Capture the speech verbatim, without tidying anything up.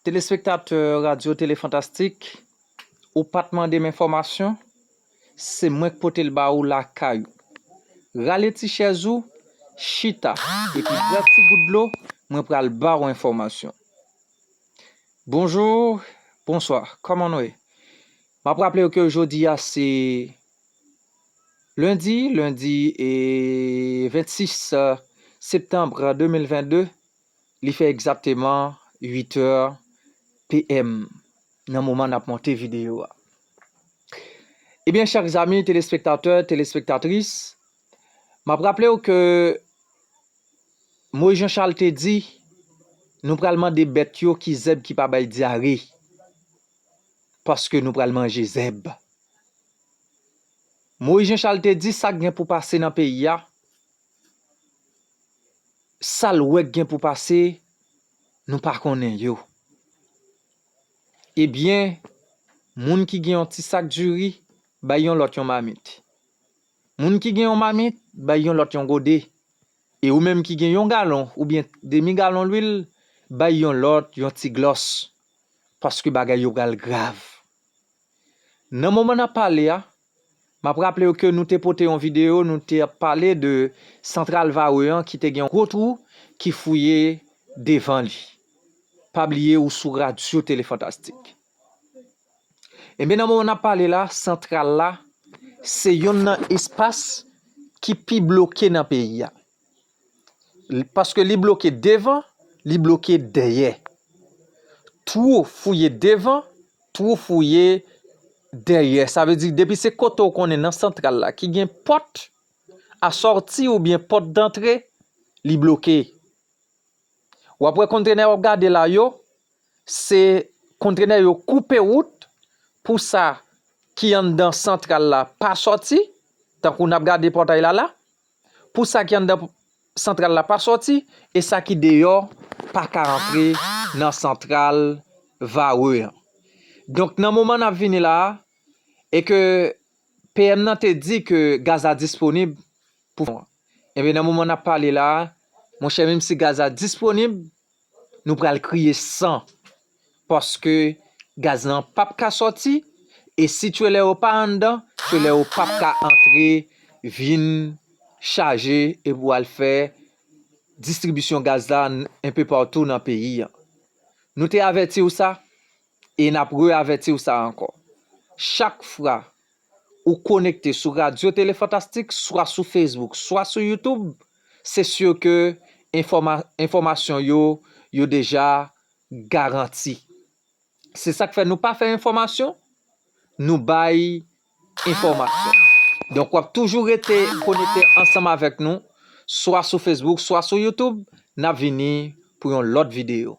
Telespektatè Radyo Tele Fantastik, ou pa t mande m enfòmasyon, se mwen k pote l ba ou lakay ou. Rale ti chèz ou, chita, epi bwè ti gout dlo, mwen pral ba w enfòmasyon. Bonjou, bonswa, kòman nou ye? M ap raple w ke jodi a se lendi, lendi e vennsis septanm de mil vennde, li fè egzakteman uit è P M nan moman n ap monte videyo a. Ebyen, chè zanmi telespektatè, telespektatris, m ap raple w ke Moyiz Jan Chal te di, nou pral mande bèt yo ki zèb ki pa bay dyare, paske nou pral manje zèb. Moyiz Jan Chal te di sa k gen pou pase nan peyi a, sa l wè k gen pou pase, nou pa konnen yo. Ebyen, moun ki gen yon ti sak diri, bay yon lòt yon mamit. Moun ki gen yon mamit, bay yon lòt yon gode. E ou menm ki gen yon galon oubyen demi galon lwil, bay yon lòt yon ti glòs, paske bagay yo pral grav. Nan moman n ap pale a, m ap raple w ke nou te pote yon videyo, nou te ap pale de Santral Vare an ki te gen yon gwo twou ki fouye devan li. Pa bliye ou sou Radyo Tele Fantastik. Ebyen, nan moman n ap pale la, santral la, se yonn nan espas ki pi bloke nan peyi a. L-, paske li bloke devan, li bloke dèyè. Twou fouye devan, twou fouye dèyè. Sa vle di, depi se kote w konnen nan santral la, ki gen pòt a sòti oubyen pòt dantre, li bloke. W ap wè kontenè w ap gade la yo, se kontenè yo koupe wout pou sa ki anndan santral la pa sòti, tankou n ap gade pòtay la la, pou sa ki anndan santral la pa sòti, e sa ki deyò pa ka antre nan santral Vare an. Donk, nan moman n ap vini la a, e ke P M nan te di ke gaz la disponib pou fè an. Ebyen, nan moman n ap pale la a, monchè, menm si gaz la disponib, nou pral kriye san. Paske gaz lan p ap ka sòti, e si tchelè yo pa anndan, tchelè yo p ap ka antre, vin chaje, epi w al fè distribisyon gaz la n-, enpe patou nan peyi an. Nou te avèti w sa, e n ap reavèti w sa ankò. Chak fwa ou konekte sou Radyo Tele Fantastik, swa sou Facebook, swa sou YouTube, se si ke enfòma-, enfòmasyon yo, yo deja garanti. Se sa k fè nou pa fè enfòmasyon, nou bay enfòmasyon. Donk, w ap toujou rete konekte ansanm avèk nou, swa sou Facebook, swa sou YouTube. N ap vini pou yon lòt videyo.